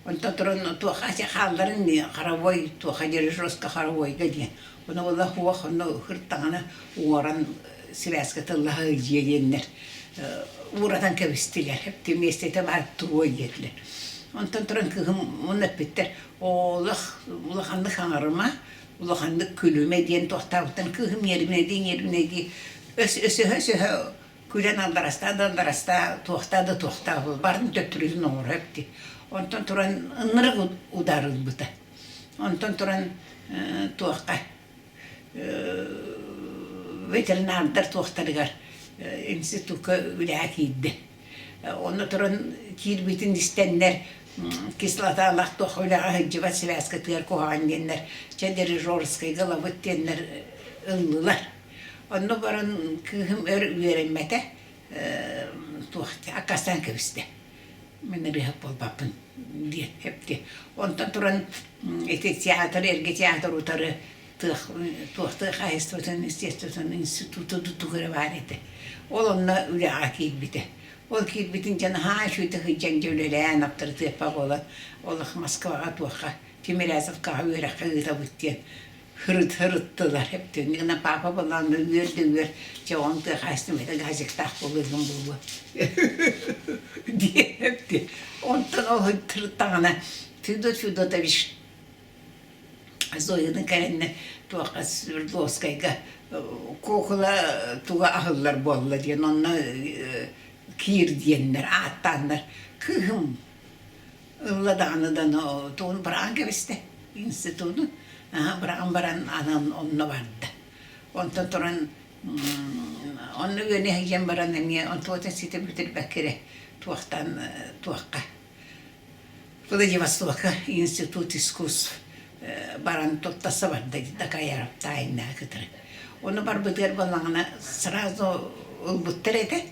Онтон туран туохха хаалларын хоровой туохха дирижерскай хоровойга диэн. Ону буолла суох онно ыртаҕына уоран связка тыллаһа дьиэ диэннэр ууратан кэбистилэр. Эпти миэстэтэ баар туруой диэтилэр. Онтон туран кыыһым уонна эппиттэр олох улаханнык хаҥарыма, улаханнык күлүмэ диэн туохтаабыттан кыыһым ньиэрбинэйдии ньиэрбинэйдии өсөһө-өсөһө күлэн алларастаа да алларастаа, туохтаа да туохтаа барын төттөрүтүн оҥоро эбит. Онтон туран ынырык удар ылбыта. Онтон туран туохха ветеринардар туохтарыгар институкка үлэҕэ киирдэ. Онно туран киирбитин истэннэр кислоталаах туох үлэҕэ сылдьыбат связкатыгар куһаҕан диэннэр чэ дирижерскайга ылабыт диэннэр ыллылар. Онно баран кыыһым өр үөрэммэтэ, туох аккаастаан кэбистэ. Мин ырыаһыт буолбаппын диэн эпти. Онтон туран ити театр, эргэ театр утары тыах туох тыа хаһайыстыбатын естествотын института тугу эрэ баар этэ. Ол онно үлэҕэ киирбитэ. Ол киирбитин дьэ наһаа үчүгэйдик сылдьан дьэ үлэлээн аптарытыаппа буолан олох Москваҕа туохха Тимирязевкаҕа үөрэххэ ыытабыт диэн Һырыттылар эптиҥҥэ папа балаҕаҥҥа үөр да үөр, чэ оҕоҥ тыа хаһаайыстыбата газиктаах буолуон буолуо диэбит. Онтон ол һырыттаҕына Федот Федотович Зояны кэлэннэ туохха Свердловскайга куукула туга аһыллар буолла диэн онно киир диэннэр ааттааннар кыыһым Ылла даҕаны да тугун быраҕан кэбистэ институту. Быраҕан баран анан онно барда. Онтон туран онно үөнэ сылдьан баран эмиэ онтуота ситэ бүтэрбэккэ эрэ туохтан туохха Владивостокка институт искусств баран туттарса барда Дакаяров таайыннаах кытары. Ону барбытыгар буоллаҕына сразу ылбыттар этэ.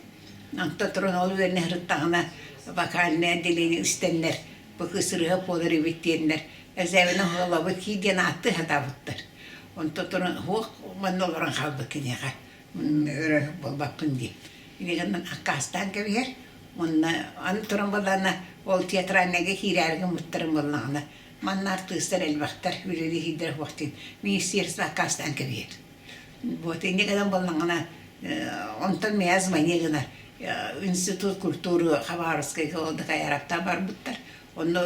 Онтон туран ол үөрэнэ сырыттаҕына вокальное отделение истэннэр бу кыыс ырыа буолар эбит диэннэр экзамены оһолобут кии диэн ааттыы сатаабыттар. Онтон туран суох манна олорон хаалбыт киниэхэ өрө буолбаппын диэн. Инигинэн аккаастаан кэбиһэр уонна аны туран буоллаҕына ол театральнайга киирээри гыммыттарын буоллаҕына манна артыыстар элбэхтэр үлэлии сылдьар суох диэн министерство аккаастаан кэбиһэр. Вот инньэ гынан буоллаҕына онтон меня звони гына институт культуры Хабаровскайга ол да Кайараптан барбыттар. Онно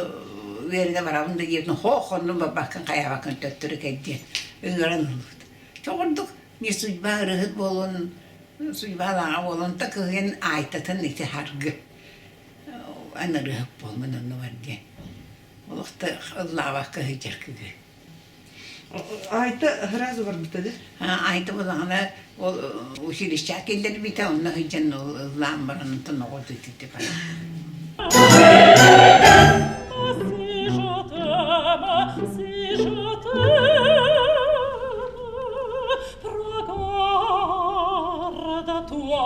үөрэнэ барабын да диэбитин хоох онно барбаккын хайаабаккын төттөрү кэл диэн ыҥыран ылбыт. Чоҕурдук не судьба ырыһыт буолун судьбалааҕа буолун та кыһын аайтатын ити харгы ан ырыһыт буолмун онно бар диэн. Олох да ыллаабакка сылдьар кыгы. Айта сразу барбыта да? Айта булаҕына ол училищеҕа киллэрбитэ, онно сылдьан ыллаан баран онтон оҕо тыытыты баран. Si je t'aime, prends garde à toi.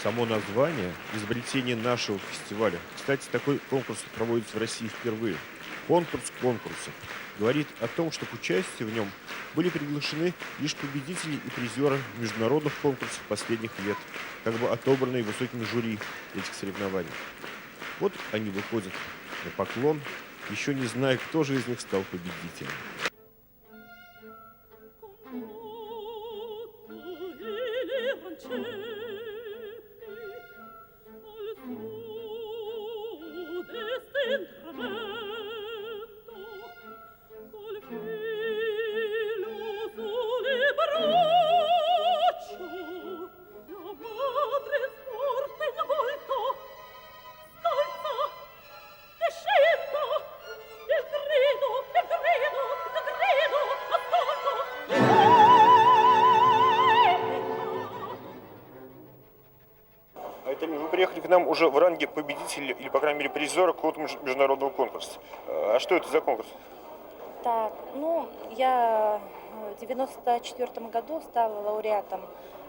Само название – изобретение нашего фестиваля. Кстати, такой конкурс проводится в России впервые. Конкурс конкурсов говорит о том, что к участию в нем были приглашены лишь победители и призеры международных конкурсов последних лет, как бы отобранные высокими жюри этих соревнований. Вот они выходят на поклон, еще не зная, кто же из них стал победителем. Вы приехали к нам уже в ранге победителя или, по крайней мере, призера какого-то международного конкурса. А что это за конкурс? Так, ну, я в 94 году стала лауреатом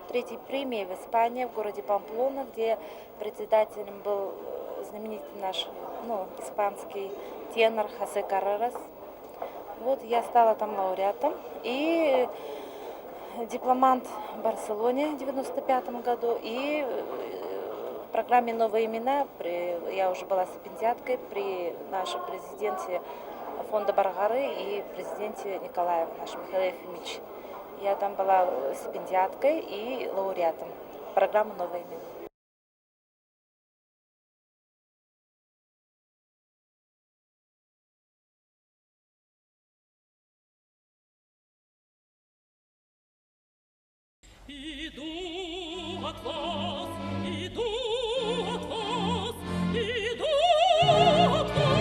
третьей премии в Испании, в городе Памплона, где председателем был знаменитый наш, ну, испанский тенор Хосе Каррерас. Вот я стала там лауреатом и дипломант в Барселоне в 95 году и в программе «Новые имена» при, я уже была стипендиаткой при нашем президенте фонда Баргары и президенте Николаева, наш Михаил Ефимович. Я там была стипендиаткой и лауреатом программы «Новые имена». Иду от вас, иду от вас, иду от вас.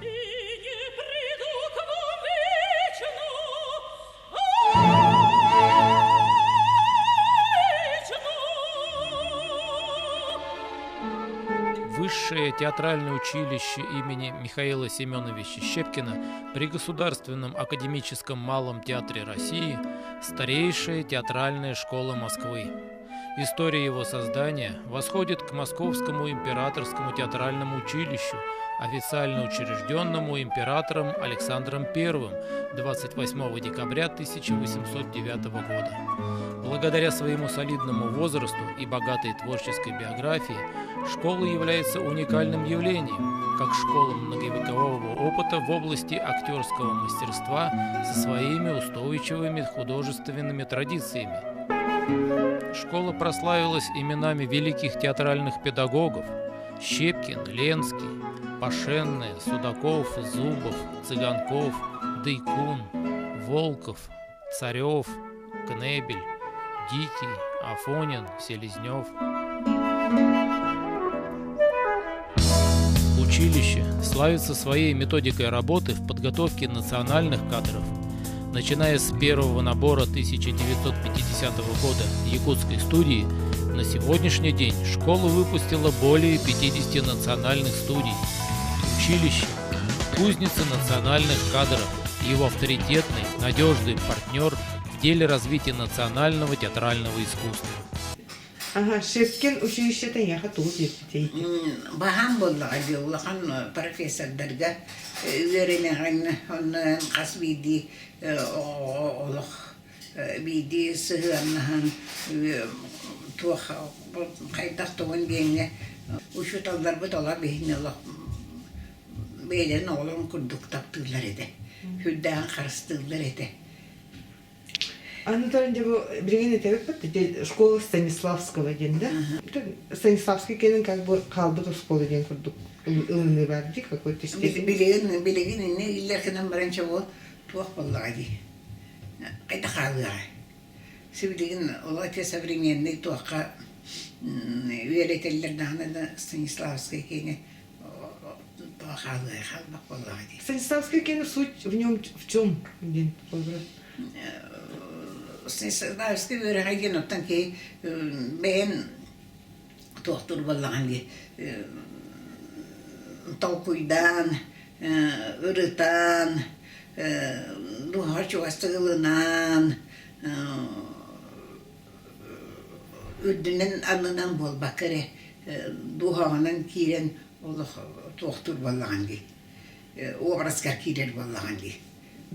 И не приду к вам вечно, вечно. Высшее театральное училище имени Михаила Семеновича Щепкина при Государственном академическом Малом театре России – старейшая театральная школа Москвы. История его создания восходит к Московскому императорскому театральному училищу, официально учрежденному императором Александром I 28 декабря 1809 года. Благодаря своему солидному возрасту и богатой творческой биографии, школа является уникальным явлением, как школа многовекового опыта в области актерского мастерства со своими устойчивыми художественными традициями. Школа прославилась именами великих театральных педагогов Щепкин, Ленский, Пашенный, Судаков, Зубов, Цыганков, Дайкун, Волков, Царев, Кнебель, Дикий, Афонин, Селезнев. Училище славится своей методикой работы в подготовке национальных кадров. Начиная с первого набора 1950 года якутской студии, на сегодняшний день школа выпустила более 50 национальных студий. Училище – кузница национальных кадров, его авторитетный, надежный партнер в деле развития национального театрального искусства. Ага, Щепкин училищета яха тугу диэппитей. Баһаам буоллаҕа дии улахан профессордарга үөрэнэҕин онно хас биирдии олох биирдии сыһыаннаһан туох хайдах тугун диэҥҥэ учууталларбыт олох биһини олох бэйэлэрин оҕолорун курдук таптыыллар этэ сүрдээҕин харыстыыллар этэ Аны туран дьэ бу билигин этэбит школа Станиславского диэн да Станиславский кэлин как бы хаалбыт оскуола диэн курдук ылыныы бар дии какой-то степень билигин билигин инне иллэркинэн баран чего туох буоллаҕа дии хайда хаалыаҕа сибилигин ол эти современный туохха үөрэтэллэр даҕаны да Станиславский киэҥэ хаалыа хаалбах буоллаҕа дии Станиславский киэҥэ суть в нем в чем диэн Станиславский үөрэҕэ диэн оттон киһи бэйэн туохтуур буоллаҕын дии толкуйдаан ырытан дууһаҕа чугастык ылынан. Үрдүнэн аннынан буолбакка эрэ дууһаҕынан киирэн олох туохтуур буоллаҕын дии. Уобараскар киирэр буоллаҕын дии.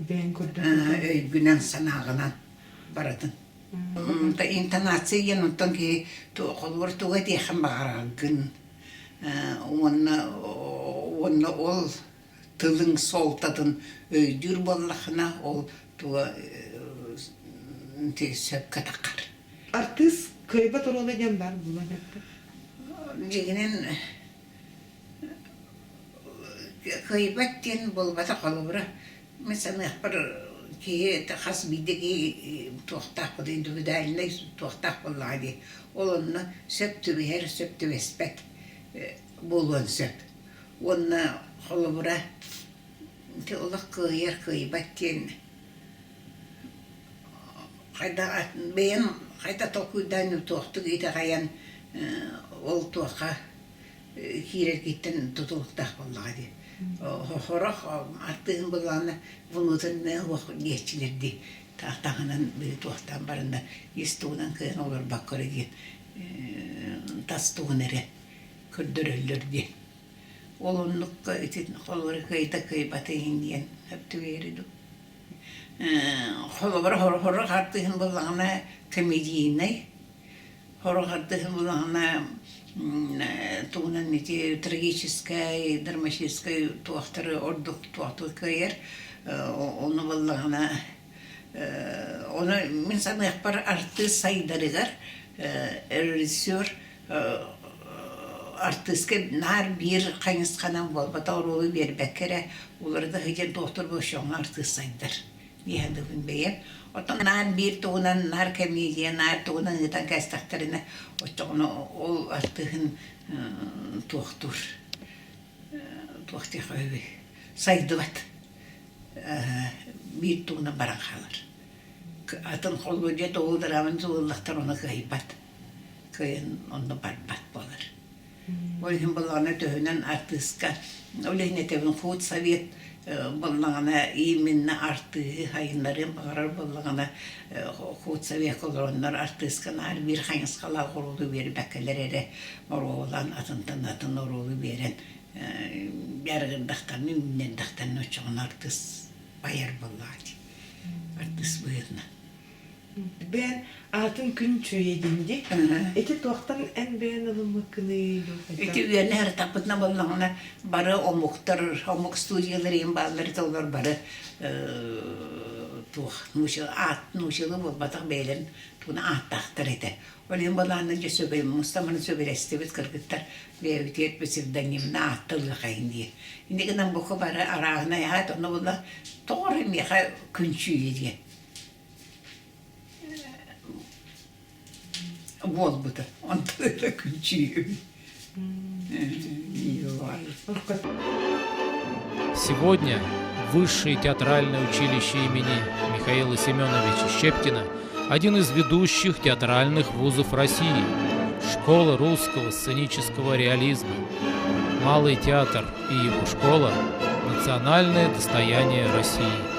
Бэйэҥ курдук. Өйгүнэн, санааҕынан барытын. Интонация диэн онтон киһи холобур тугу этиэххин баҕараргын уонна уонна ол тылыҥ суолтатын өйдүүр буоллаххына ол туга сөпкө таххар. Артыыс кыайбат оруола диэн баар буолуон эттэ. Дьиҥинэн кыайбат диэн буолбатах холобура мин саныахпар киһи хас биирдии киһи туохтаах индивидуальнай туохтаах буоллаҕа дии. Ол онно сөп түбэһэр, сөп түбэспэт буолуон сөп. Уонна холобура ити олох кыайар кыайбат диэн хайдах бэйэм хайдах толкуйдаан туохтук итэҕэйэн ол туохха киирэргиттэн тутулуктаах буоллаҕа дии. Сорох артыыһын былаана внутренняя уох диэччилэр дии таһынан туохтаан баранна ис тугунан кыайан олорбокко эрэ диэн тас тугун эрэ көрдөрөллөр диэн. Ол оннукка ити холобура кыайда кыайбата иһин диэн сөп түбэһэр дуу. Холобура сорох артыыһын буоллаҕына комедийнай, сорох артыыһын буоллаҕына тугунан ити трагическай, драматическай туохтары ордук туохтуу кыайар. Ону буоллаҕына ону мин саныахпар артыыс сайдарыгар режиссер артыыска наар биир хайысханан буолбатах оруолу биэрбэккэ эрэ уларыта сылдьан туохтуур буолуохчуҥҥа артыыс сайдар диэхин бэйэм. Оттон наар биир тугунан, наар комедия, наар тугунан ыытан кээстэхтэринэ, оччоҕуна ол артыыһын туохтуур туох диэххэ үһү сайдыбат биир тугунан баран хаалар. Атын холуодьа тоҕу драманы тугуллахтар ону кыайбат. Кыайан онно барбат буолар. Ол иһин буоллаҕына төһөнөн артыыска, ол иһин этэбин худсовет буоллаҕына именно артыыһы сайыннарыан баҕарар буоллаҕына худсовекка олороннор артыыска наар биир хайысхалаах оруолу биэрбэккэлэр эрэ оруоллаан атынтан атын оруолу биэрэн дьарыгырдахтарына үүннэрдэхтэринэ оччоҕуна артыыс байар буоллаҕа дии артыыс быһыытынан. Бэйэн аатын күн чүүйэдин дии. Ити туохтан эн бэйэн ылыммыккыный Ити үөнэ ырытаппытына буоллаҕына бары омуктар, омук студиялар иһин бааллар этэ олор бары туох аат нуучалыы буолбатах бэйэлэрин тугун ааттаахтар этэ. Ол иһин былаанна дьэ сөбө мустаманы сөбүлэстибит кыргыттар бэйэбитигэр псевдонимна аатталыахайын диye. Инни гынан бука бары арааһынай аат онно була тоҕо эрэ миэхэ күн чүүйэ диэн буолбута. Онтон ыла күн чүүйэбин. Сегодня Высшее театральное училище имени Михаила Семеновича Щепкина один из ведущих театральных вузов России, школа русского сценического реализма. Малый театр и его школа – национальное достояние России.